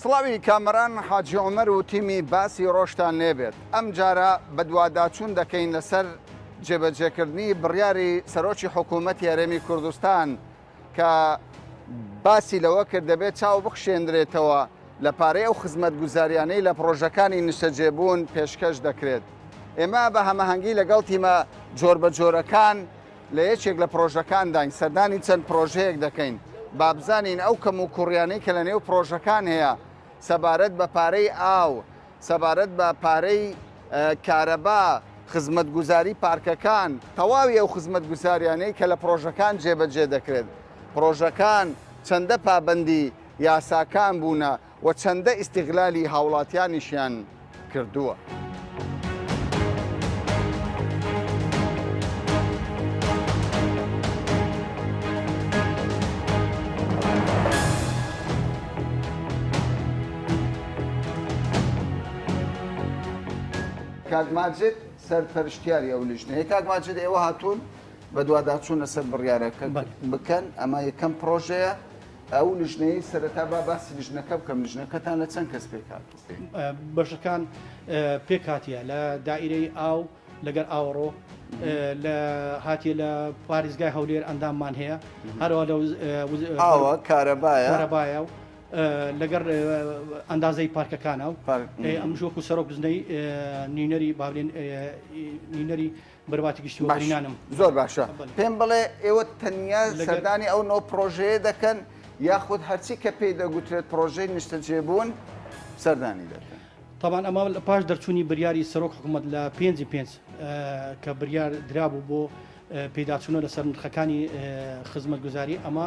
سڵاوی کامەران حاجی عومەر و تیمی باسی ڕۆژتان لێبێت ئەمجارە بەدواداچوون دەکەین لەسەر جێبەجێکردنی بڕیاری سەرۆکی حکوومەتی هەرێمی کوردستان کە باسی لەوە کرد دەبێت چاو بخشێنرێتەوە لە پارەی ئەو خزمەتگوزاریانەی لە پڕۆژەکانی نیشتەجێبوون پێشکەش دەکرێت. ئێمە بە هەماهەنگی لەگەڵ تیمە جۆربەجۆرەکان لە یەکێک لە پڕۆژەکانداین، سەردانی چەند پڕۆژەیەک دەکەین، با بزانین ئەو کەموکوڕیانەی کە لەنێو پڕۆژەکان هەیە سەبارەت بە پارەی ئاو، سەبارەت بە پارەی کارەبا، خزمەتگوزاری پارکەکان، تەواوی ئەو خزمەتگوزاریانەی کە لە پڕۆژەکان جێبەجێ دەکرێت، پڕۆژەکان چەندە پابەندی یاساکان بوونە و چەندە ئیستیغلالی هاوڵاتیانیشیان کردووە. کاک ماجد سەرپەرشتیاری ئەو لیژنەیە کاک ماجد ئێوە هاتوون بەدواداچوون لەسەر بڕیارەکە بکەن ئەمە یەکەم پرۆژەیە ئەو لیژنەی سەرەتا با باسی لیژنەکە بکەم لیژنەکەتان لە چەند کەس پێکهاتووە؟ بەشەکان پێکهاتیە لە دائیرەی ئاو لەگەر ئاوەڕۆ لە هاتیە لە پارێزگای هەولێر ئەنداممان هەیە هەروە لە ئاوە کارەبایە کارەبایە و لەگەر ئەندازەی پارکەکانە و ئەمش وەکو سەرۆک بزنەی نوێنەری باولێن نوێنەری بەرباتی گشتی وەبەرهێنانم. زۆر باشە پێم بڵێ ئێوە تەنیا سەردانی ئەو نۆ پڕۆژەیە دەکەن یاخود هەرچی کە پێی دەگوترێت پڕۆژەی نیشتەجێبوون سەردانی دەکەن؟ تەبعەن ئەمە لە پاش دەرچوونی بریاری سەرۆک حکوومەت لە پێنجی پێنج کە بریار درابوو بۆ پێداچوونە لەسەر نرخەکانی خزمەتگوزاری ئەمە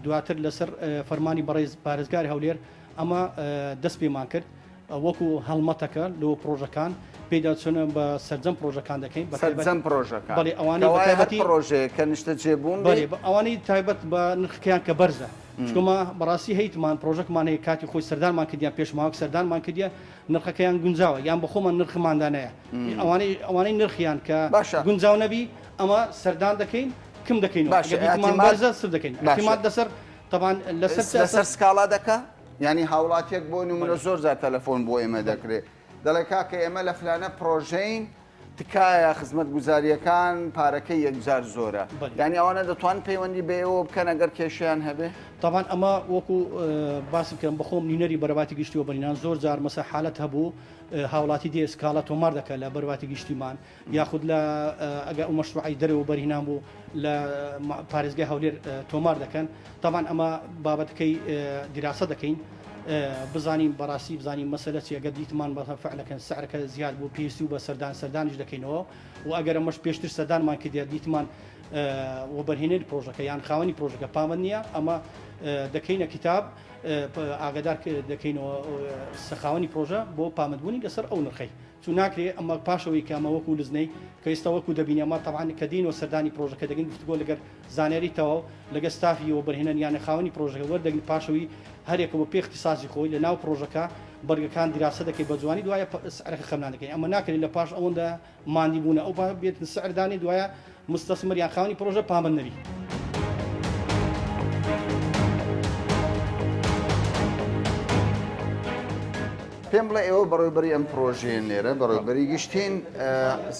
دواتر لەسەر فەرمانی بەڕێز پارێزگاری هەولێر ئەمە دەست پێمان کرد وەکو هەڵمەتەکە لۆ پرۆژەکان پێداچوونە بە سەرجەم پرۆژەکان دەکەین بە سەرجەم پرۆژەکان بەڵێ ئەوانەی بە کەوایە هەر تایبەتی پرۆژەیەک کە نیشتەجێبوون بەڵێ بێت ئەوانەی تایبەت بە نرخەکەیان کە بەرزە چونکە بەڕاستی هەیتمان پرۆژەکمان هەیە کاتی خۆی سەردانمان کردیان پێش ماوەک سەردانمان کردیە نرخەکەیان گونجاوە یان بە خۆمان نرخمان دانایە ئەوانەی ئەوانەی نرخیان کە باشە گونجاو نەبی ئەمە سەردان دەکەین کم دەکەینەوە باشە ئەگەر دیتمان ئیعتیماد بەرزە سف دەکەین باشە ئیعتیماد لەسەر تەبعەن لەسەر چ لەسەر ئەساس سکاڵا دەکا؟ یانی هاوڵاتیەک بۆ نمونە بەڵێ. زۆر جار تەلەفۆن بۆ ئێمە دەکرێ دەڵێ کاکە ئێمە لە فلانە پرۆژەین تکایە خزمەتگوزاریەکان پارەکەی یەکجار زۆرە بەڵێ. یانی ئەوانە دەتوان پەیوەندی بە ئێوە بکەن ئەگەر کێشەیان هەبێ؟ تەبعەن ئەمە وەکو باسم کردم بەخۆم نوینەری بەرەباتی گشتی وەبەرهینان زۆر جار مەسە حالەت هەبوو هاوڵاتی دێ سکاڵا تۆمار دەکا لە بەرەباتی گشتیمان یاخود لە ئەگەر ئەو مەشروعەی دەرەوە وەبەرهینان بوو لە پارێزگای هەولێر تۆمار دەکەن تەبعەن ئەمە بابەتەکەی دیراسە دەکەین بزانین بەڕاستی بزانین مەسەلە چیە گەر دیتمان بە فعلەکەن سعرەکە زیاد بوو پێویستی و بە سەردان سەردانیش دەکەینەوە و ئەگەر ئەمەش پێشتر سەردانمان کردیە دیتمان وەبەرهێنەری پرۆژەکە یان خاوەنی پرۆژەکە پابەند نییە ئەمە دەکەینە کتاب ئاگادار دەکەینەوە سەخاوەنی پرۆژە بۆ پامەندبوونی لەسەر ئەو نرخەی چون ناکرێ ئەمە پاش ئەوەی کە ئەمە وەکو لزنەی کە ئێستا وەکو دەبینی ئەمە تەبعەن کە دێینەوە سەردانی پرۆژەکە دەگەین گفتوگۆ لەگەر زانیاری تەواو لەگەر ستافی وەبەرهێنەر یانە خاوەنی پرۆژەکە وەردەگرین پاش ئەوەی هەریەکە بە پێی اختصاصی خۆی لە ناو پرۆژەکە بەرگەکان دیراسە دەکەی بە جوانی دوایە سعرەکە خەملان دەکەین ئەمە ناکرێت لە پاش ئەوەندە ماندی بوونە ئەو بێت سعر دانێ دوایە مستثمر یان خاوەنی پرۆژە پابەند نەبی. پێم بڵێ ئێوە بەڕێوبەری ئەم پرۆژەیەن لێرە بەڕێوبەری گشتین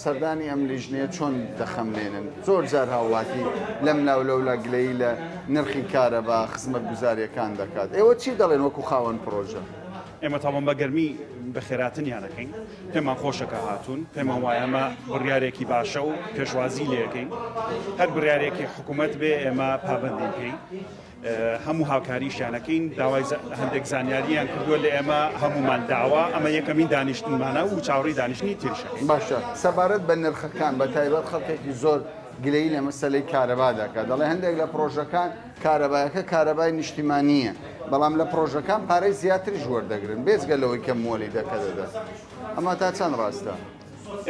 سەردانی ئەم لیژنەیە چۆن دەخەملێنن زۆر جار هاوڵاتی لەم لاو لەولا گلەیی لە نرخی کارەبا خزمەتگوزاریەکان دەکات ئێوە چی دەڵێن وەکو خاوەن پرۆژە؟ ئێمە تاوان بە گەرمی بەخێراتنیان ئەکەین، پێمان خۆشە کە هاتوون، پێمان وایە ئەمە بڕیارێکی باشە و پێشوازی لێ ئەکەین، هەر بڕیارێکی حکوومەت بێ ئێمە پابەندین پێی، هەموو هاوکاریشیان ئەکەین، داوای هەندێک زانیارییان کردووە لە ئێمە هەموومان داوە، ئەمە یەکەمین دانیشتنمانە و چاوەڕێی دانیشتنی تریش ئەکەین. باشە سەبارەت بە نرخەکان بە تایبەت خەڵکێکی زۆر گلەیی لە مەسەلەی کارەبا دەکات دەڵێ هەندێک لە پڕۆژەکان کارەبایەکە کارەبای نیشتیمانییە، بەڵام لە پڕۆژەکان پارەی زیاتریش وەردەگرن بێجگە لەوەی کە موەلیدەکە دەدات. ئەمە تا چەند ڕاستە؟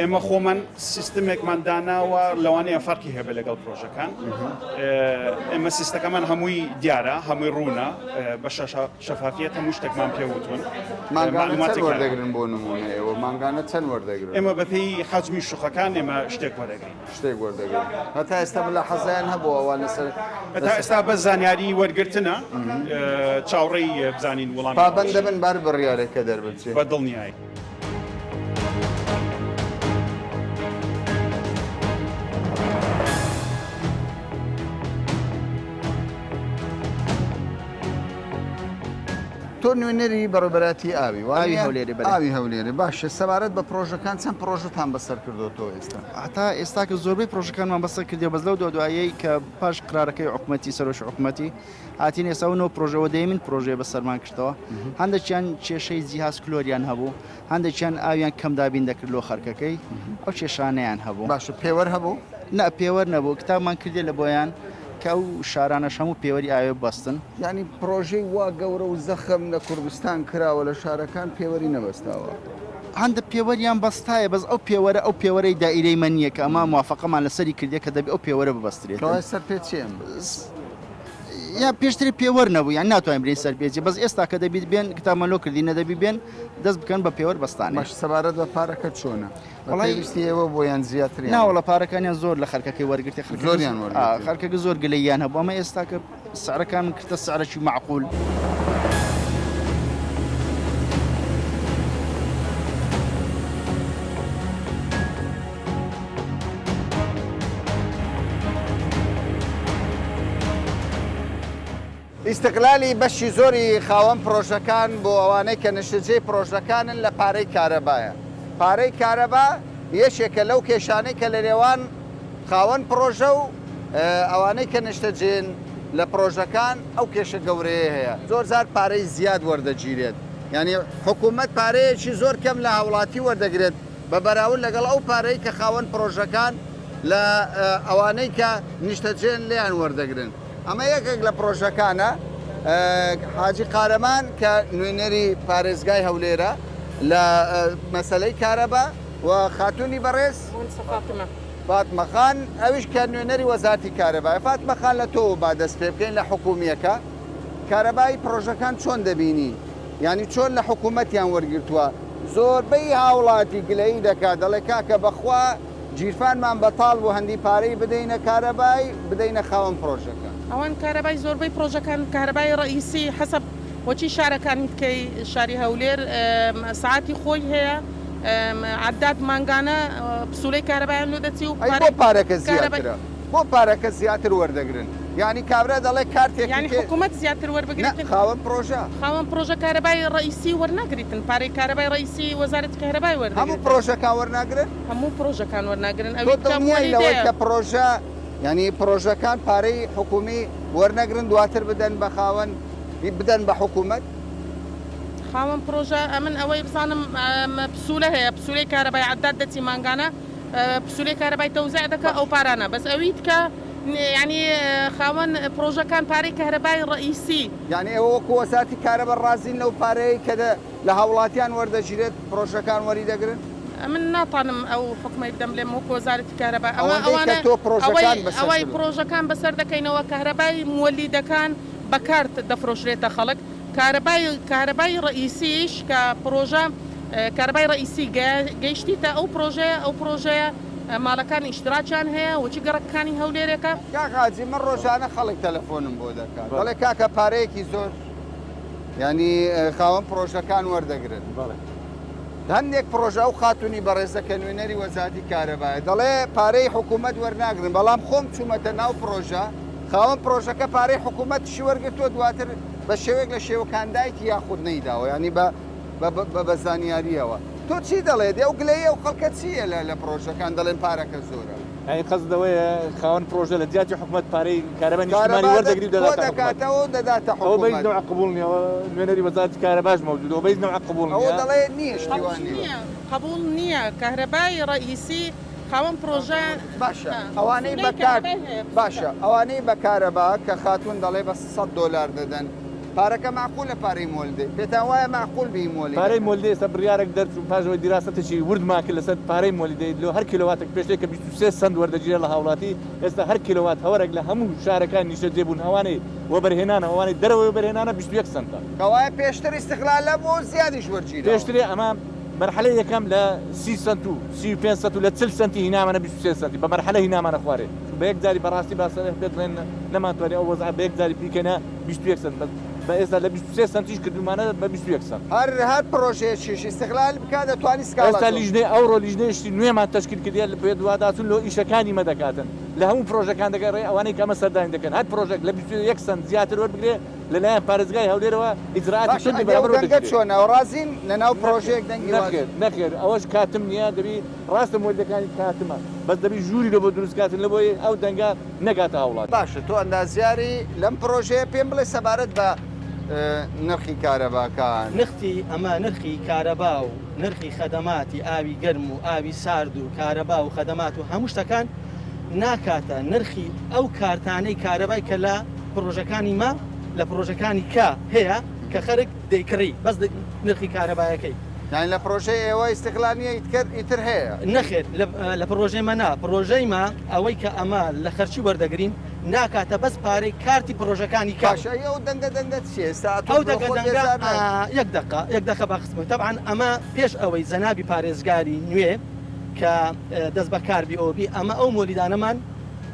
ئێمە خۆمان سیستمێکمان داناوە لەوانەیە فەرقی هەبێت لەگەڵ پرۆژەکان. ئێمە سیستەکەمان هەمووی دیارە، هەمووی ڕوونە، بە شەفافیەت هەموو شتێکمان پێ وتون. مانگانە چەند وەردەگرن بۆ نموونە ئێوە مانگانە چەند وەردەگرن؟ ئێمە بەپێی حەجمی شوقەکان ئێمە شتێک وەرەگرین. شتێک وەردەگرن. هەتا ئێستا ملاحەزەیان هەبووە ئەوان لەسەر هەتا ئێستا بەس زانیاری وەرگرتنە، چاوەڕێی بزانین وەڵامی پابەند دەبن بە هەر بڕیارێک کە دەربچێ؟ بە دڵنیایی. تۆ نوێنەری بەڕێوەبەرایەتی ئاوی وانیە؟ ئاوی هەولێری بەلێ. ئاوی هەولێری باشە سەبارەت بە پرۆژەکان چەند پرۆژەتان بەسەر کردۆتەوە ئێستا؟ هەتا ئێستا کە زۆربەی پرۆژەکانمان بەسەر کردیە بەس لەو دوا دوایەی کە پاش قرارەکەی حکومەتی سەرۆکی حکومەتی هاتین ئێستا و نۆ پرۆژە وە دەیەمین پرۆژەیە بەسەرمان کردەوە هەندێکیان کێشەی جیهاز کلۆریان هەبوو هەندێکیان ئاویان کەم دابین دەکرد لۆ خەرکەکەی ئەو کێشانەیان هەبوو. باشە پێوەر هەبوو؟ نا پێوەر نەبوو کتابمان کردیە لە بۆیان کە ئەو شارانەش هەموو پێوەری ئاوێ ببەستن. یانی پرۆژەی وا گەورە و زەخم لە کوردستان کراوە لە شارەکان پێوەری نەبەستاوە؟ هەندە پێوەریان بەستایە بەس ئەو پێوەرە ئەو پێوەرەی دائیرەی مە نییە کە ئەمە موافەقەمان لەسەری کردیە کە دەبی ئەو پێوەرە ببەسترێتن. کەوایە سەرپێچی ئەمە. یا پێشتر پێوەر نەبوو یان ناتوانین برین سەرپێچی بەس ئێستا کە دەبیت بێن کتابمان لۆ کردی نەدەبی بێن دەست بکەن بە پێوەر بەستانێ. باش سەبارەت بە پارەکە چۆنە؟ وەڵای پێویستی ئێوە بۆ یان زیاتریان نا وەڵا پارەکانیان زۆر لە خەرکەکەی وەرگرتی خەرکەکە زۆریان وەرگرتی خەرکەکە زۆر گلەییان هەبوو ئەمە ئێستا کە سعرەکان کردە سعرەکی مەعقول. ئیستقلالی بەشی زۆری خاوەن پرۆژەکان بۆ ئەوانەی کە نیشتەجێی پرۆژەکانن لە پارەی کارەبایە. پارەی کارەبا یەکێکە لەو کێشانەی کە لە نێوان خاوەن پرۆژە و ئەوانەی کە نیشتەجێن لە پرۆژەکان ئەو کێشە گەورەیە هەیە. زۆر جار پارەی زیاد وەردەگیرێت یانی حکوومەت پارەیەکی زۆر کەم لە هاوڵاتی وەردەگرێت بە بەراورد لەگەڵ ئەو پارەی کە خاوەن پرۆژەکان لە ئەوانەی کە نیشتەجێن لێیان وەردەگرن. ئەمە یەکێک لە پرۆژەکانە حاجی قارەمان کە نوێنەری پارێزگای هەولێرە لە مەسەلەی کارەبا و خاتوونی بەڕێز فاتمە خان ئەویش کە نوێنەری وەزارتی کارەبایە. فاتمە خان لە تۆوە با دەست پێ بکەین لە حکوومییەکە کارەبای پرۆژەکان چۆن دەبینی؟ یانی چۆن لە حکوومەتیان وەرگرتووە؟ زۆربەی هاوڵاتی گلەیی دەکات دەڵێ کاکە بەخوا گیرفانمان بەتاڵ بوو هەندی پارەی بدەینە کارەبای بدەینە خاوەن پرۆژەکە. ئەوان کارەبای زۆربەی پرۆژەکان کارەبای ڕەئیسی حەسەب وەچی شارەکانی تکەی شاری هەولێر سەعاتی خۆی هەیە عەداد مانگانە پسولەی کارەبایان لۆ دەچی و ئەی بۆ پارەکە زیاترە؟ بۆ پارەکە زیاتر وەردەگرن؟ یانی کابرا دەڵێ کارتێکی یانی حکومەت زیاتر وەربگریتن؟ نا خاوەن پرۆژە. خاوەن پرۆژە کارەبای ڕەئیسی وەرناگریتن پارەی کارەبای ڕەئیسی وەزارەتی کەهرەبای وەردەگریتن. هەموو پرۆژەکان وەرناگرن؟ هەموو پرۆژەکان وەرناگرن تۆ ئەوی کە دڵنیای لەوەی مۆلیدەیە. کە پرۆژە یانی پرۆژەکان پارەی حکومی وەرنەگرن دواتر بدەن بە خاوەن بدەن بە حکومەت؟ خاوەن پرۆژە ئەمن ئەوەی بزانم پسولە هەیە پسولەی کارەبای عەداد دەچی مانگانە پسولەی کارەبای تەوزیع دەکا ئەو پارانە بەس ئەوی تکە یانی خاوەن پرۆژەکان پارەی کەهرەبای ڕەئیسی. یانی ئێوە وەکو وەزارەتی کارەبا ڕازین لەو پارەیەی کە لە هاوڵاتیان وەردەگیرێت پرۆژەکان وەریدەگرن؟ ئەمن ناتوانم ئەو حوکمەی بدەم لێم وەکو وەزارەتی کارەبا ئەمە ئەوەندەی کە ئەوانە تۆ ئەوەی پرۆژەکان بەسەر ئەوەی کردوون. پرۆژەکان بەسەر دەکەینەوە کەهرەبای موەلیدەکان بە کارت دەفرۆشرێتە خەڵک کارەبای کارەبای ڕەئیسیش کە پرۆژە کارەبای ڕەئیسی گەیشتیتە ئەو پرۆژەیە ئەو پرۆژەیە ماڵەکان ئیشتراکیان هەیە و چ گەڕەکەکانی هەولێرێکە. کاک حاجی من ڕۆژانە خەڵک تەلەفۆنم بۆ دەکات دەڵێ کاکە پارەیەکی زۆر یانی خاوەن پرۆژەکان وەردەگرن هەندێک پرۆژە ئەو خاتونی بەڕێزە کە نوێنەری وەزارەتی کارەبایە دەڵێ پارەی حکوومەت وەرناگرن بەڵام خۆم چوومەتە ناو پرۆژە خاوەن پرۆژەکە پارەی حکوومەتشی وەرگرتووە دواتر بە شێوەیەک لە شێوەکان دایتی یاخود نەیداوە یانی بە بە زانیارییەوە تۆ چی دەڵێت ئەو گلەیی ئەو خەڵکە چییە لە پرۆژەکان دەڵێن پارەکە زۆرە؟ یانی قەسد ئەوەیە خاوەن پرۆژە لە جیاتی حکومەت پارەی کارەبای نیشتمانی وەردەگری و دەداتە حکومەت. کۆدەکاتەوە و دەداتە ئەوە بە هیچ حکومەت. نەوعێک قبوڵ نییە، ئەوە نوێنەری وەزارەتی کارەباش مەوجودە، ئەوە بە هیچ نەوعێک قبوڵ ئەوە نییە. دەڵێ نییە شتی وا قبوڵ نییە. نییە قبوڵ نییە کەهرەبای ڕەئیسی خاوەن پرۆژە باشە ئەوانەی پسولەی بە کارت کارەبای هەیە پسولە. باشە ئەوانەی بە کارەبا کە خاتوون دەڵێ بە سەد دۆلار دەدەن. پارەکە مەعقولە پارەی مۆلدەی پێتان وایە مەعقول بی مۆلیدەکان؟ پارەی مۆلیدە ئێستا بڕیارێک دەرچوو پاش ئەوەی دیراسەتێکی وردمان کرد لەسەر پارەی مۆلیدەی لۆ هەر کیلۆواتێک پێشتر کە 23 سەنت وەردەگیرا لە هاوڵاتی ئێستا هەر کیلۆوات هەوەرێک لە هەموو شارەکانی نیشتەجێ بوون ئەوانەی وەبەرهێنانە ئەوانەی دەرەوەی وەبەرهێنانە 21 سەنتە. کەوایە پێشتر ئیستغلال هەبووە و زیادیش وەرگیراوە. پێشترێ ئەمە مەرحەلەی یەکەم لە 30 سەنت و 35 سەنت و لە 40 سەنتی هینامانە 23 سەنتی بە مەرحەلە هینامانە خوارێ چون بە یەک جاری بەڕاستی با سەرێح پێت بڵێن نەمانتوانی ئەو وەزعە بە یەک جاری بیکەینە 21 سەنت بەس بە ئێستا لە 23 سەنتیش کردوومانە بە 21 سەنت. هەر هەر پرۆژەیەکیش ئیستغلال بکات دەتوانی سکاڵا ئێستا تۆ. لیژنەی ئەوڕۆ لیژنەیەکی نوێمان تەشکیل کردیە لە بەدواداچوون لۆ ئیشەکانی مە دەکاتن لە هەموو پرۆژەکان دەگەڕێ ئەوانەی کە ئەمە سەردانی دەکەن هەر پرۆژەک لە 21 سەنت زیاتر وەربگرێ لە لایەن پارێزگای هەولێرەوە ئیجرائاتی باشە توندی ئەدی ئەو بەرامبەر دەنگە وەردەگیرێ. چۆنە ڕازین لە ناو نەخێر پرۆژەیەک دەنگی واز. نەخێر نەخێر ئەوەش کاتم نییە دەبی ڕاستە مۆلیدەکانی کاتمە بەس دەبی ژووری لۆ بۆ دروست کاتن لە بۆی ئەو دەنگە نەگاتە هاوڵاتی. باشە تۆ ئەندازیاری لەم پرۆژەیە پێم بڵێ سەبارەت بە نرخی کارەباکان. نرخی ئەمە نرخی کارەبا و نرخی خەدەماتی ئاوی گەرم و ئاوی سارد و کارەبا و خەدەمات و هەموو شتەکان ناکاتە نرخی ئەو کارتانەی کارەبای کە لە پڕۆژەکانی مە لە پڕۆژەکانی کە هەیە کە خەرک دەیکڕی بەس نرخی کارەبایەکەی. یانی لە پڕۆژەی ئێوە ئیستغلال نیە ئیتکەر ئیتر هەیە؟ نەخێر لە پڕۆژەی مە نا پڕۆژەی مە ئەوەی کە ئەمە لە خەرچی وەردەگرین ناکاتە بەس پارەی کارتی پڕۆژەکانی کە. باشە ئەی ئەو دەنگە دەنگە چیە ئێستا ئەتۆ ئەو بۆ دەنگە خۆت دەنگە بێزار نابی؟ یەک دەقە یەک دەقە با قسم تەبعەن ئەمە پێش ئەوەی جەنابی پارێزگاری نوێ کە دەست بە کار بی ئەوە بی ئەمە ئەو مۆلیدانەمان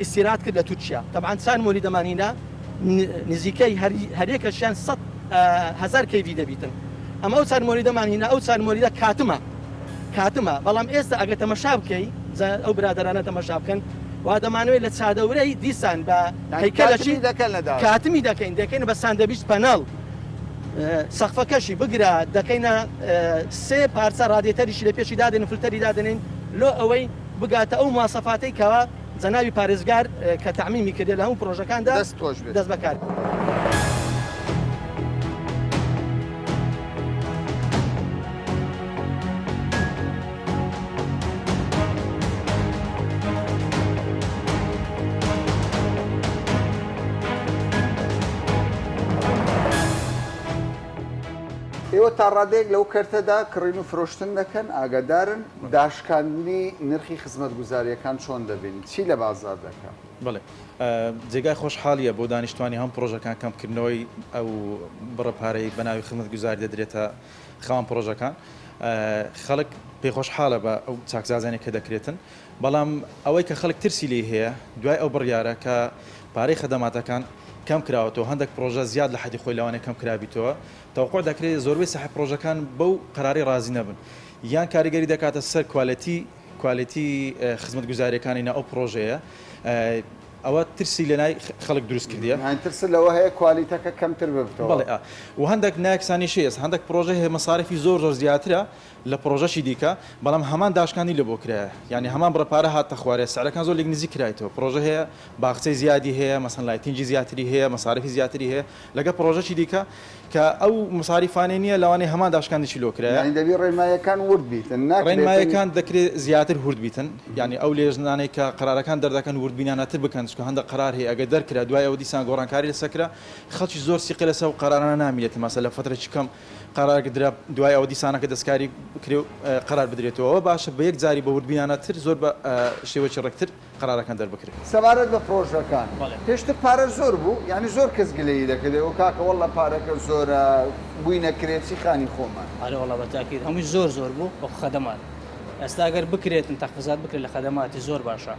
ئیستیراد کرد لە تورکیا تەبعەن چان مۆلیدەمان هینا نزیکەی هەریەکەشیان 1000 kV دەبیتن ئەمە ئەو چار مۆلیدەمان هینا ئەو چار مۆلیدە کاتمە کاتمە بەڵام ئێستا ئەگەر تەمەشا بکەی ئەو برادەرانە تەمەشا بکەن وا دەمانەوێت لە چادەورەی دیسان بە هەیکەلەکی کاتمی دەکەین دەکەین بە ساندەبیست پەنەڵ سەقفەکەشی بگرە دەکەینە سێ پارچە ڕادێتەریشی لە پێشی دادێن فلتەری دادەنین لۆ ئەوەی بگاتە ئەو مواسەفاتەی کەوا جەنابی پارێزگار کە تەعمیمی کردیە لە هەموو پرۆژەکاندا دەست خۆش بێت. دەست بەکار. ئێوە تا ڕادەیەک لەو کەرتەدا کڕین و فرۆشتن دەکەن، ئاگادارن داشکاندنی نرخی خزمەتگوزارییەکان چۆن دەبینن؟ چی لە بازاڕ دەکا؟ بەڵێ جێگای خۆشحاڵییە بۆ دانیشتوانی هەم پڕۆژەکان کەمکردنەوەی ئەو بڕە پارەی بەناوی خزمەتگوزاری دەدرێتە خاوەن پڕۆژەکان خەڵک پێی خۆشحاڵە بە ئەو چاکسازیانەی کە دەکرێتن بەڵام ئەوەی کە خەڵک ترسی لێی هەیە دوای ئەو بڕیارە کە پارەی خەدەماتەکان کەم کراوەتەوە هەندێک پڕۆژە زیاد لە حەدی خۆی لەوانەیە کەم کرابیتەوە تەوەقوع دەکرێت زۆربەی ساحێب پڕۆژەکان بەو قەرارەی ڕازی نەبن یان کاریگەری دەکاتە سەر کوالێتی کوالێتی خزمەتگوزاریەکانی ناو ئەو پڕۆژەیە ئەوە ترسی لەنای خەڵک دروست کردیە. یانی ترست لەوە هەیە کوالیتەکە کەمتر ببتەوە؟ بەڵێ ئا و هەندێک نایەکسانیش هەیە هەندێک پڕۆژە هەیە مەساریفی زۆر زۆر زیاترە لە پڕۆژەشی دیکە بەڵام هەمان داشکاندنی لە بۆ کرایە یانی هەمان بڕە پارە هاتە خوارێ سعرەکان زۆر لێک نزیک کرایتەوە پڕۆژە هەیە باخچەی زیادی هەیە مەسەن lighting ی زیاتری هەیە مەساریفی زیاتری هەیە لەگە پڕۆژەکی دیکە کە ئەو مەساریفانەی نییە لەوانەیە هەمان داشکاندنیشی لۆ کرایە. یانی دەبی ڕێنماییەکان ورد بیتن ناکرێتن. ڕێنماییەکان دەکرێ زیاتر ورد بیتن یانی ئەو لێژنانەی کە قەرارەکان دەردەکەن وردبینانەتر بکەن چونکە هەندێک قەرار هەیە ئەگەر دەرکرا دوای ئەوە دیسان گۆڕانکاری لەسەر کرا خەڵکی زۆر سیقەی لەسەر ئەو قەرارانە نامینێتن مەسەلەن لە فەترەکی کەم قەرارێک درا دوای ئەوە دیسانەکە دەستکاری بکرێ و قەرار بدرێتەوە ئەوە باشە بە یەک جاری بە وردبینانەتر زۆر بە شێوەیەکی ڕێکتر قەرارەکان دەربکرێ. سەبارەت بە پڕۆژەکان پێشتر پارە زۆر بوو یانی زۆر کەس گلەیی دەکرد ئەوە کاکە وەڵا پارەکە زۆرە بووینە کرێچی خانی خۆمان. ئەرێ وەڵا بە تاکید هەمووی زۆر زۆر بوو وەکو خەدەمات ئێستا گەر بکرێتن تەخفیزات بکرێت لە خەدەماتی زۆر باشە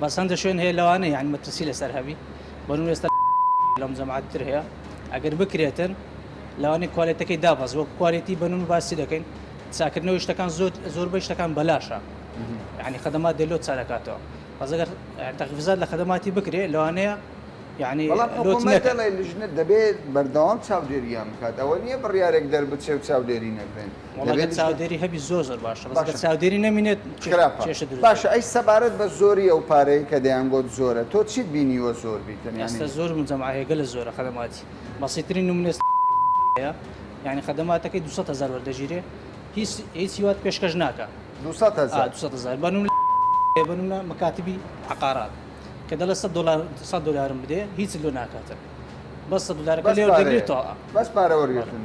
بەس هەندە شوێن هەیە لەوانەیە یانی مەترسی لەسەر هەبی بۆ نمونە ئێستا لەم جەماعەت تر هەیە ئەگەر بکرێتن لەوانەیە کوالێتەکەی دابەز وەک کوالێتی بەنون باسی دەکەین چاکردنەوەی شتەکان زۆر زۆربەی شتەکان بەلاشە یعنی خەدەمات دێ لۆت چاکاتەوە بەس ئەگەر تەخفیزات لە خەدەماتی بکرێ لەوانەیە یعنی بەڵام لۆت حکوومەت نەکەن. دەڵێ لژنە دەبێت بەردەوام چاودێریان بکات ئەوە نییە بڕیارێک دەربچێ و چاودێری نەکرێن وەڵا دەبێت گەر لژنە چاودێری هەبی زۆر زۆر باشە بەس گەر باشە چاودێری نەمینێت کێ- خراپە کێشە دروست باشە دەبێت. ئەی سەبارەت بە زۆری ئەو پارەی کە دەیانگۆت زۆرە تۆ چیت بینیوە زۆر بیتن یعنی ئێستا زۆر مجەمع هەیە گەلە زۆرە خەدەماتی بەسیترین نمونە هەیە یعنی خەدەماتەکەی 200 هەزار وەردەگیرێ هیچ هیچی وات پێشکەش ناکا 200 هەزار 200 هەزار بە نمونە بە نمونە مەکاتبی عقارات کە دەڵێ 100 دلار 100 دلارم بدێ هیچ لۆ ناکاتن. بەس 100 دلارەکە لێ وەردەگرێتەوە. بەس پارە وەرگرتن.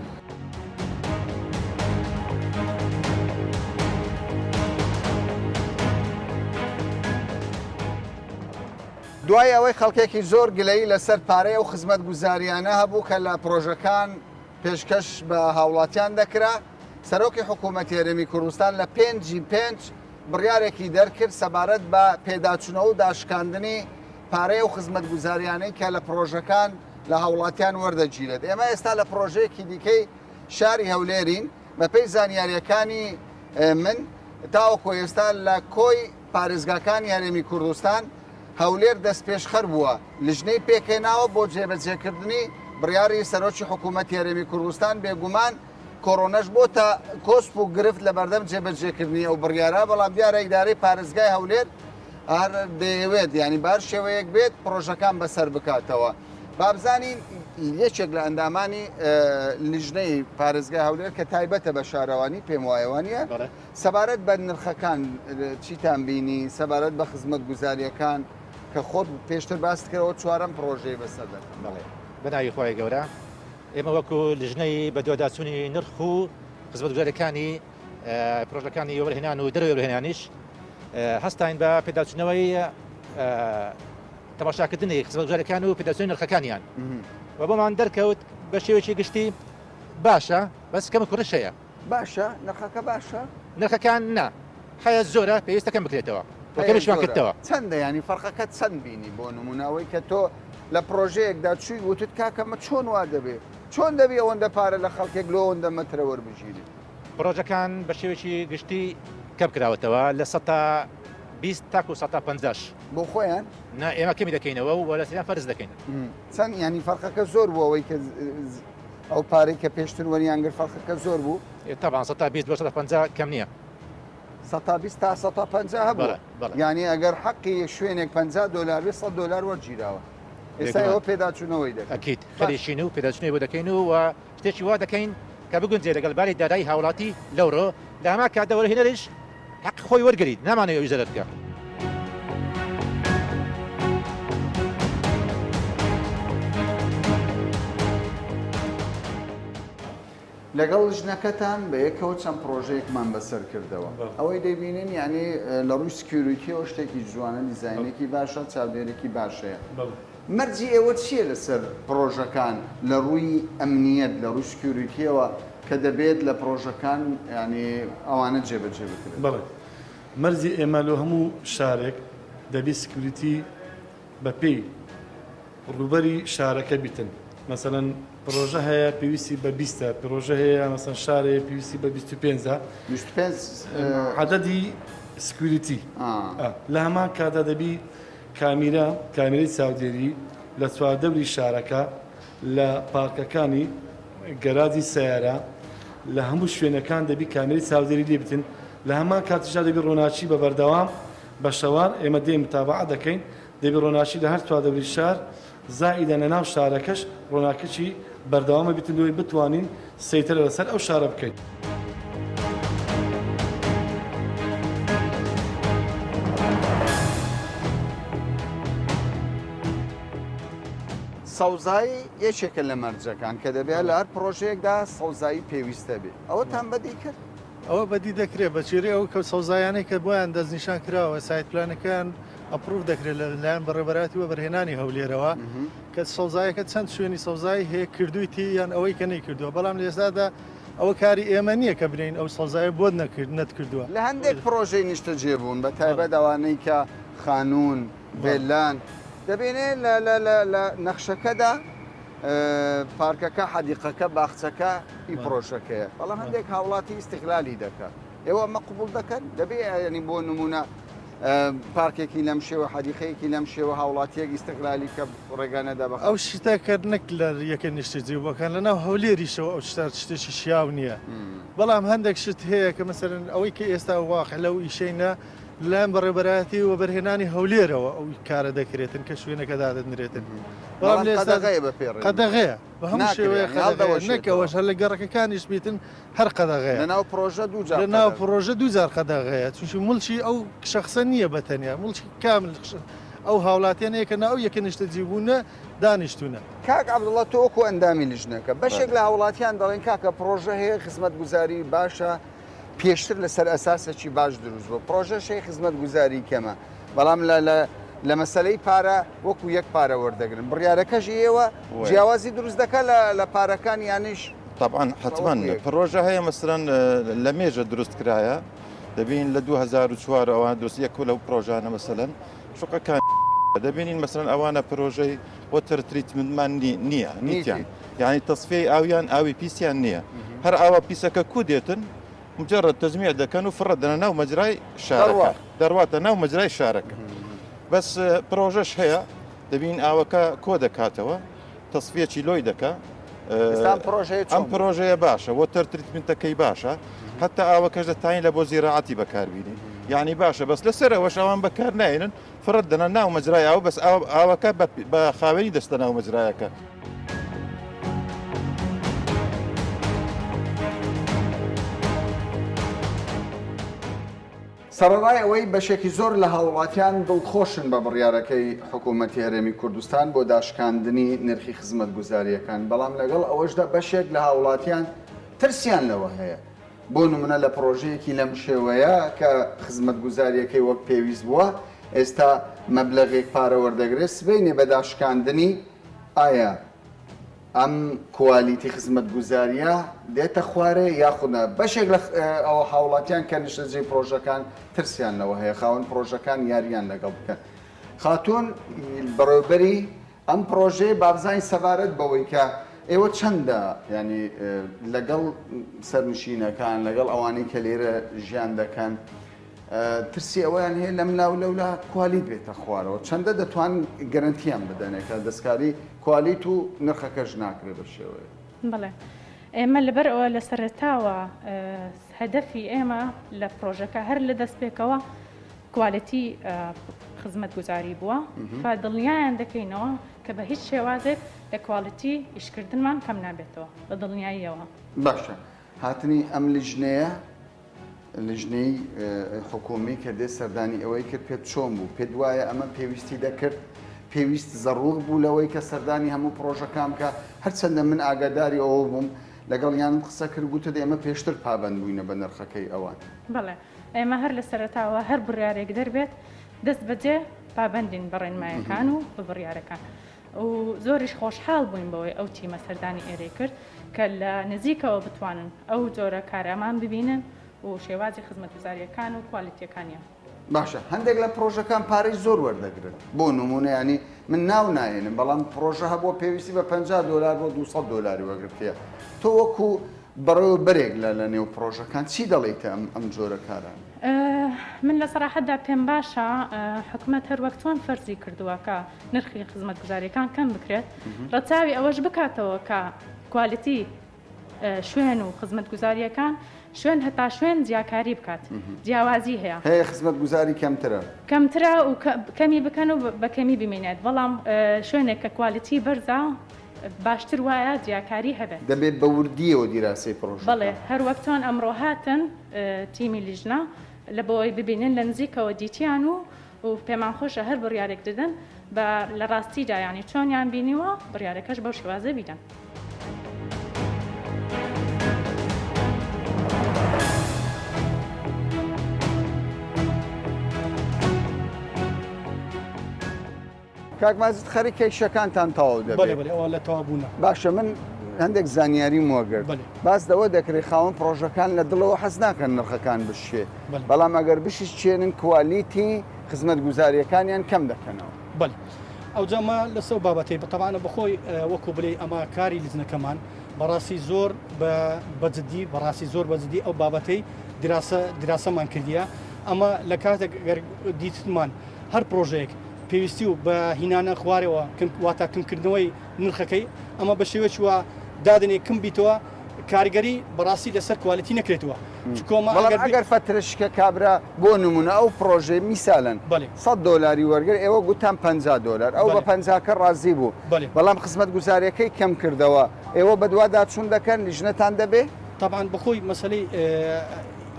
دوای ئەوەی خەڵکێکی زۆر گلەیی لەسەر پارەی ئەو خزمەتگوزارییانە هەبوو کە لە پڕۆژەکان پێشکەش بە هاوڵاتیان دەکرا، سەرۆکی حکوومەتی هەرێمی کوردستان لە پێنجی پێنج بڕیارێکی دەرکرد سەبارەت بە پێداچوونەوە و داشکاندنی پارەی ئەو خزمەتگوزارییانەی کە لە پڕۆژەکان لە هاوڵاتیان وەردەگیرێت. ئێمە ئێستا لە پڕۆژەیەکی دیکەی شاری هەولێرین، بەپێی زانیارییەکانی من تاوەکو ئێستا لە کۆی پارێزگاکانی هەرێمی کوردستان، هەولێر دەستپێشخەر بووە، لیژنەی پێکهێناوە بۆ جێبەجێکردنی بڕیاری سەرۆکی حکوومەتی هەرێمی کوردستان، بێگومان کۆرۆنەش بۆتە کۆسپ و گرفت لەبەردەم جێبەجێکردنی ئەو بڕیارە، بەڵام دیارە ئیدارەی پارێزگای هەولێر هەر دەیەوێت یانی بە هەر شێوەیەک بێت پڕۆژەکان بەسەر بکاتەوە. بابزانین یەکێک لە ئەندامانی لیژنەی پارێزگای هەولێر کە تایبەتە بە شارەوانی پێم وایە وانە؟ سەبارەت بە نرخەکان چیتان بینی سەبارەت بە خزمەتگوزارییەکان کە خۆت پێشتر باست کردەوە چوارەم پڕۆژەی بەسەر دەکەن؟ بەڵێ بەناوی خوای گەورە ئێمە وەکو لیژنەی بەدواداچوونی نرخ و خزمەتگوزاریەکانی پرۆژەکانی وەبەرهێنان و دەرەوەی وەبەرهێنانیش هەستاین بە پێداچوونەوەی تەماشاکردنی خزمەتگوزاریەکان و پێداچوونی نرخەکانیان و بۆمان دەرکەوت بە شێوەیەکی گشتی باشە بەس کەم کوڕش هەیە. باشە نرخەکە باشە؟ نرخەکان نا هەیە زۆرە پێویستە کەم بکرێتەوە و کەمیشمان کردەوە. چەندە یانی فەرقەکە چەند بینی بۆ نمونە ئەوەی کە تۆ لە پرۆژەیەکدا چووی وتت کاکە مە چۆن وا دەبێ چۆن دەبی ئەوەندە پارە لە خەڵکێک لۆ ئەوەندە مەترە وەربگیری؟ پرۆژەکان بە شێوەیەکی گشتی کەم کراوەتەوە لە سەتا 20 تاکو سەتا پەنجاش. بۆ خۆیان؟ نا ئێمە کەمی دەکەینەوە و لەسەریان فەرز دەکەین. چەند یانی فەرقەکە زۆر بوو ئەوەی کە ئەو پارەی کە پێشتر وەریان گرت فەرقەکە زۆر بوو؟ تەبعەن سەتا 20 بۆ سەتا 50 کەم نییە. سەتا 20 تا سەتا 50 هەبوو. بەڵێ بەڵێ. یانی ئەگەر حەقی شوێنێک 50 دۆلار بێ 100 دۆلار وەرگیراوە. ئێستا بێگومان. ئێوە پێداچوونەوەی دەکەن. ئەکید باش. خەریکین و پێداچوونەوەی بۆ دەکەین و و شتێکی وا دەکەین کە بگونجێ لەگەڵ باری دارایی هاوڵاتی لەوڕۆ لە هەمان کاتدا وەرهێنەریش حەقی خۆی وەرگریت نامانەوێ ئەویش زەرەر بکا. لەگەڵ ژنەکەتان بە یەکەوە چەند پڕۆژەیەکمان بەسەر کردەوە ئەوەی دەیبینین یعنی لە ڕووی security یەوە شتێکی جوانە دیزاینێکی باشە چاودێرێکی باش هەیە مەرجی ئێوە چییە لەسەر پڕۆژەکان لە ڕووی ئەمنیەت لە ڕووی security یەوە کە دەبێت لە پڕۆژەکان یانی ئەوانە جێبەجێ بکرێت؟ بەڵێ مەرجی ئێمە لۆ هەموو شارێک دەبی security بە پێی ڕووبەری شارەکە بیتن مەسەلەن پڕۆژە هەیە پێویستی بە بیستە پڕۆژە هەیە مەسەن شارێ پێویستی بە 25 25 عددی security لە هەمان کاتدا دەبی کامیرا، کامیرەی چاودێری لە چواردەوری شارەکە، لە پارکەکانی گەراجی سەیارە، لە هەموو شوێنەکان دەبی کامیرەی چاودێری لێ بتن، لە هەمان کاتیشدا دەبی ڕۆناکی بە بەردەوام بە شەوان ئێمە دێین متابەعە دەکەین، دەبی ڕۆناکی لە هەر چواردەوری شار زائیدەن لە ناو شارەکەش ڕۆناکیی بەردەوامە بیتن لۆی بتوانین سەیتەرە لەسەر ئەو شارە بکەین. سەوزایی یەکێکە لە مەرجەکان کە دەبێت لە هەر پڕۆژەیەکدا سەوزایی پێویستە بێ ئەوەتان بەدی کرد؟ ئەوە بەدی دەکرێت بە چێرەی ئەو کە سەوزایانەی کە بۆیان دەستنیشان کراوە site plan ەکەیان approve دەکرێت لە لایەن بەڕێوەبەرایەتی وەبەرهێنانی هەولێرەوە کە سەوزایەکە چەند شوێنی سەوزایی هەیە کردوویتی یان ئەوەی کە نەیکردووە بەڵام لە ئێستادا ئەوە کاری ئێمە نییە کە بنین ئەو سەوزایە بۆت نەکرد نەتکردووە. لە هەندێک پڕۆژەی نیشتەجێبوون بە تایبەت ئەوانەی کە خانوون، ڤێلان، دەبینێ لە لە لە لە نەخشەکەدا پارکەکە، حەدیقەکە، باخچەکە ئی پڕۆژەکەیە، بەڵام هەندێک هاوڵاتی ئیستیغلالی دەکات. ئێوە ئەمە قبوڵ دەکەن؟ دەبێ یانی بۆ نموونە پارکێکی لەم شێوە، حەدیقەیەکی لەم شێوە هاوڵاتییەک ئیستیغلالی کە ڕێگا نەدا بە ئەو شتە کە نەک لە یەکە نیشتەجێبووەکان لە ناو هەولێریشەوە ئەو شتە شتێکی شیاو نییە بەڵام هەندێک شت هەیە کە مەسەلەن ئەوەی کە ئێستا واقع لەو ئیشەی نە لەلایەن بەڕێوەبەرایەتی وەبەرهێنانی هەولێرەوە ئەو کارە دەکرێتن کە شوێنەکە دادەنرێتن بەڵام بەڵام لە ئێستا قەدەغەیە بە پێی ڕێنمایی. قەدەغەیە بە هەموو ناکرێ شێوەیەک یانی قەدەغەیە نەک هەڵدەوەشێتەوە. ئەوەش هەر لە گەڕەکەکانیش بیتن هەر قەدەغەیە. لە ناو پڕۆژە دوو جار لە ناو قەدەغەیە. پڕۆژە دوو جار قەدەغەیە چونکی موڵکی ئەو شەخسە نییە بە تەنیا موڵکی کامل. ئەو هاوڵاتیانەیە کە ناو یەکە نیشتەجێبوونە دانیشتوونە. کاک عەبدوڵا تۆ وەکو ئەندامی لیژنەکە بەشێک لە هاوڵاتیان دەڵێن کاکە پڕۆژە هەیە خزمەتگوزاری باشە پێشتر لەسەر ئەساسێکی باش دروست بوو پڕۆژەش هەیە خزمەتگوزاری کەمە بەڵام لە لە لە مەسەلەی پارە وەکو یەک پارە وەردەگرن بڕیارەکەش ئێوە جیاوازی دروست دەکات لە لە پارەکان یانیش طبعا حتما پڕۆژە هەیە مەسەلەن لە مێژە دروست کرایە دەبین لە 2004 ئەوان دروست یەک لەو پرۆژانە مەسەلەن شقەکان دەبینین مەسەلەن ئەوانە پرۆژەی water treatment مان نییە نیتیان یعنی تەسفیەی ئاویان ئاوی پیسیان نییە هەر ئاوا پیسەکە کو دێتن مجرد تەجمیع دەکەن و فڕە دەنە ناو مەجرای شارەکە دەڕواتە ناو مەجرای شارەکە بەس پرۆژەش هەیە دەبین ئاوەکە کۆ دەکاتەوە تەسفیەکی لۆی دەکا ئەم پرۆژەیە باشە water treatment ەکەی باشە حتا ئاوەکەش دەتوانین لە بۆ زیراعەتی بەکاربیینی یعنی باشە بەس لەسەرەوەش ئەوان بەکار ناێنن فڕت دەنە ناو مەجرای ئاو بەس ئاوەکە بە خاوێنی دەستە ناو مەجرایەکە. سەڕەڕای ئەوەی بەشێکی زۆر لە هاوڵاتیان دڵخۆشن بە بڕیارەکەی حکوومەتی هەرێمی کوردستان بۆ داشکاندنی نرخی خزمەتگوزارییەکان، بەڵام لەگەڵ ئەوەشدا بەشێک لە هاوڵاتیان ترسیان لەوە هەیە، بۆ نمونە لە پڕۆژەیەکی لەم شێوەیە کە خزمەتگوزارییەکەی وەک پێویست بووە، ئێستا مەبلەغێک پارە وەردەگرێت، سبەینێ بە داشکاندنی ئایا ئەم کوالیتی خزمەتگوزارییە دێتە خوارێ یاخود نا؟ بەشێک لە ئەوە هاوڵاتیان کە نیشتەجێی پڕۆژەکان ترسیان لەوە هەیە خاوەن پڕۆژەکان یارییان لەگەڵ بکەن. خاتوون بەڕێوەبەری ئەم پڕۆژەیە با بزانین سەبارەت بەوەی کە ئێوە چەندە یانی لەگەڵ سەرنشینەکان لەگەڵ ئەوانەی کە لێرە ژیان دەکەن ترسی ئەوەیان هەیە لەملا و لەولا کوالیت بێتە خوارەوە چەندە دەتوان گەرەنتیان بدەنێ کە دەستکاری کوالیت و نرخەکەش ناکرێت بە شێوەیەک؟ بەڵێ ئێمە لەبەر ئەوە لە سەرەتاوە هەدەفی ئێمە لە پرۆژەکە هەر لە دەستپێکەوە quality خزمەتگوزاری بووە فا دڵنیایان دەکەینەوە کە بە هیچ شێوازێک لە quality ئیشکردنمان کەم نابێتەوە بە دڵنیاییەوە. باشە هاتنی ئەم لیژنەیە لیژنەی حکومی کە دێت سەردانی ئەوەی کرد پێت چۆن بوو؟ پێت وایە ئەمە پێویستی دەکرد؟ پێویست زەڕوور بوو لەوەی کە سەردانی هەموو پڕۆژەکان بکە؟ هەرچەندە من ئاگاداری ئەوە بووم لەگەڵیانم قسە کرد گوتت ئێمە پێشتر پابەند بووینە بە نرخەکەی ئەوان. بەڵێ ئێمە هەر لە سەرەتاوە هەر بڕیارێک دەربێت دەست بەجێ پابەندین بە ڕێنمایەکان و بە بڕیارەکان. و زۆریش خۆشحاڵ بووین بەوەی ئەو تیمە سەردانی ئێرەی کرد کە لە نزیکەوە بتوانن ئەو جۆرە کارەمان ببینن و شێوازی خزمەتگوزارییەکان و کوالیتییەکانیان. باشە هەندێک لە پڕۆژەکان پارەی زۆر وەردەگرن بۆ نموونە یانی من ناو ناهێنم بەڵام پڕۆژە هەبووە پێویستی بە 50 دۆلار بۆ 200 دۆلاری وەرگرتیە تۆ وەکو بەڕێوەبەرێک لە لە نێو پڕۆژەکان چی دەڵێیتە ئەم ئەم جۆرە کارانە؟ من لە سەراحەتدا پێم باشە حکومەت هەر وەک چۆن فەرزی کردووە کە نرخی خزمەتگوزاریەکان کەم بکرێت ڕەچاوی ئەوەش بکاتەوە کە quality شوێن و خزمەتگوزاریەکان شوێن هەتا شوێن جیاکاری بکات جیاوازی هەیە هەیە خزمەتگوزاری کەمترە کەمترە و کەمی بکەن و بە کەمی بمینێت بەڵام شوێنێک کە quality بەرزە باشتر وایە جیاکاری هەبێت. دەبێت بە وردییەوە دیراسەی پڕۆژەکە. بەڵێ هەر وەک چۆن ئەمڕۆ هاتن تیمی لیژنە لە بۆی ببینن لە نزیکەوە دیتیان و و پێمان خۆشە هەر بڕیارێک دەدەن بە لە ڕاستیدا یانی چۆنیان بینیوە بڕیارەکەش بەو شێوازە بیدەن. کاک ماجد خەریکە ئیشەکانتان تەواو دەبێت. بەلێ بەلێ ئەوە لە تەواو بوونە. باشە من هەندێک زانیاریم وەگرت باس لەوە دەکرێت خاوەن پڕۆژەکان لە دڵەوە حەز ناکەن نرخەکان بشکێ بەڵام ئەگەر بشیشکێنن quality خزمەتگوزارییەکانیان کەم دەکەنەوە. بەلێ ئەوجا مە لەسەر بابەتەی تەبعەن بەخۆی وەکو بلێی ئەمە کاری لیجنەکەمان بەڕاستی زۆر بە بەجددی بەڕاستی زۆر بەجددی ئەو بابەتەی دراسە دراسەمان کردیە ئەمە لە کاتێک گەر دیتمان هەر پرۆژەیەک پێویستی و بە هینانە خوارەوە واتا کەمکردنەوەی نرخەکەی ئەمە بە شێوەیەکی وا دادەنێ کم بیتەوە کاریگەری بەڕاستی لەسەر quality نەکرێتەوە چکۆمە بەڵام ئەگەر فەترەشکە کابرا بۆ نمونە ئەو پرۆژەی میسالەن 100 دۆلاری وەرگر ئێوە گوتان 50 دۆلار ئەو بە پەنجاکە ڕازی بوو بەڵام خزمەتگوزاریەکەی کەم کردەوە ئێوە بەدواداچوون دەکەن لیژنەتان دەبێ؟ تەبعەن بەخۆی مەسەلەی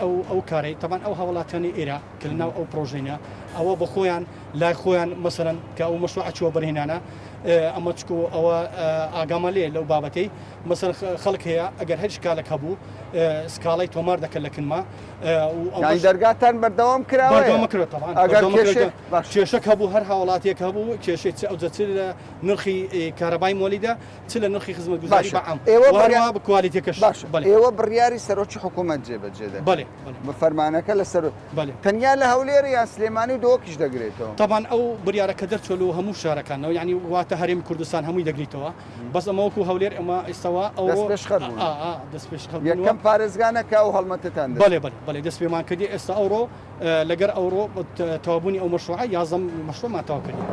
ئەو ئەو کارەی تەبعەن ئەو هاوڵاتیانەی ئێرە کە لە ناو ئەو پرۆژەینە. ئەوە بە خۆیان لای خۆیان مەسەلەن کە ئەو مەشروعە چووە بەرهێنانە ئەمە چکو ئەوە ئاگامان لێ لەو بابەتەی مەسەلەن خەڵک هەیە ئەگەر هەر شکالێک هەبوو سکاڵای تۆمار دەکەن لە کنما یانی دەرگاتان بەردەوام کراوەیە؟ بەردەوام کرا تەبعەن ئەگەر کێشەیەک باش کێشەک هەبوو هەر هاوڵاتیەک هەبوو کێشەی چ ئەوجە چ لە نرخی کارەبای مۆلیدە چ لە نرخی خزمەتگوزاری باشە بە عام ئێوە و بڕیا هەروەها بە کوالێتیەکەش باشە بەلێ ئێوە بڕیاری سەرۆکی حکوومەت جێبەجێ دەکەن بەلێ بەلێ بە فەرمانەکە لە سەرۆ بەلێ. تەنیا لە هەولێر یان سلێمانی و دهۆکیش دەگرێتەوە؟ تەبعەن ئەو بریارە کە دەرچوە لۆ هەموو شارەکانەوە یانی واتە هەرێمی کوردستان هەمووی دەگریتەوە بەس ئەمە وەکو هەولێر ئەمە ئیستەوا ئەوڕۆ دەستپێشخەر بوون. ئا ئا دەستپێشخەر بوون و یەکەم پارێزگا نە کە ئەو هەڵمەتەتان دەست بەلێ بەلێ بەلێ دەست پێمان کردی ئێستا ئەوڕۆ لەگەر ئەوڕۆ تەواوبوونی ئەو مەشروعە یازدەم مەشروعمان تەواو کردی.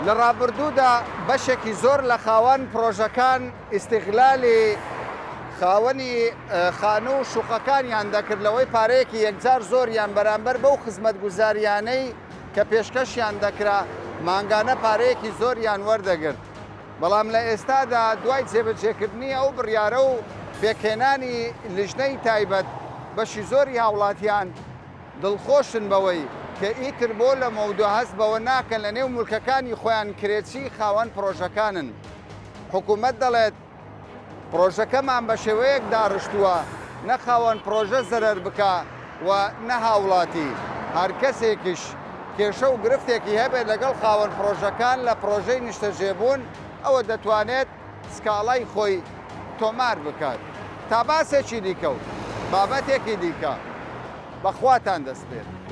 لە ڕابردوودا بەشێکی زۆر لە خاوەن پڕۆژەکان ئیستیغلالی خاوەنی خانوو و شوقەکانیان دەکرد لەوەی پارەیەکی یەکجار زۆریان بەرامبەر بەو خزمەتگوزاریانەی کە پێشکەشیان دەکرا مانگانە پارەیەکی زۆریان وەردەگرت بەڵام لە ئێستادا دوای جێبەجێکردنی ئەو بڕیارە و پێکهێنانی لیژنەی تایبەت بەشی زۆری هاوڵاتیان دڵخۆشن بەوەی کە ئیتر بۆ لەمەودوا هەست بەوە ناکەن لە نێو مولکەکانی خۆیان کرێچی خاوەن پڕۆژەکانن. حکومەت دەڵێت، پڕۆژەکەمان بە شێوەیەک داڕشتووە نە خاوەن پڕۆژە زەرەر بکا و نە هاوڵاتی، هەر کەسێکیش کێشە و گرفتێکی هەبێت لەگەڵ خاوەن پڕۆژەکان لە پڕۆژەی نیشتەجێبوون ئەوە دەتوانێت سکاڵای خۆی تۆمار بکات. تا باسێکی دیکە و بابەتێکی دیکە بە خواتان دەسپێرم.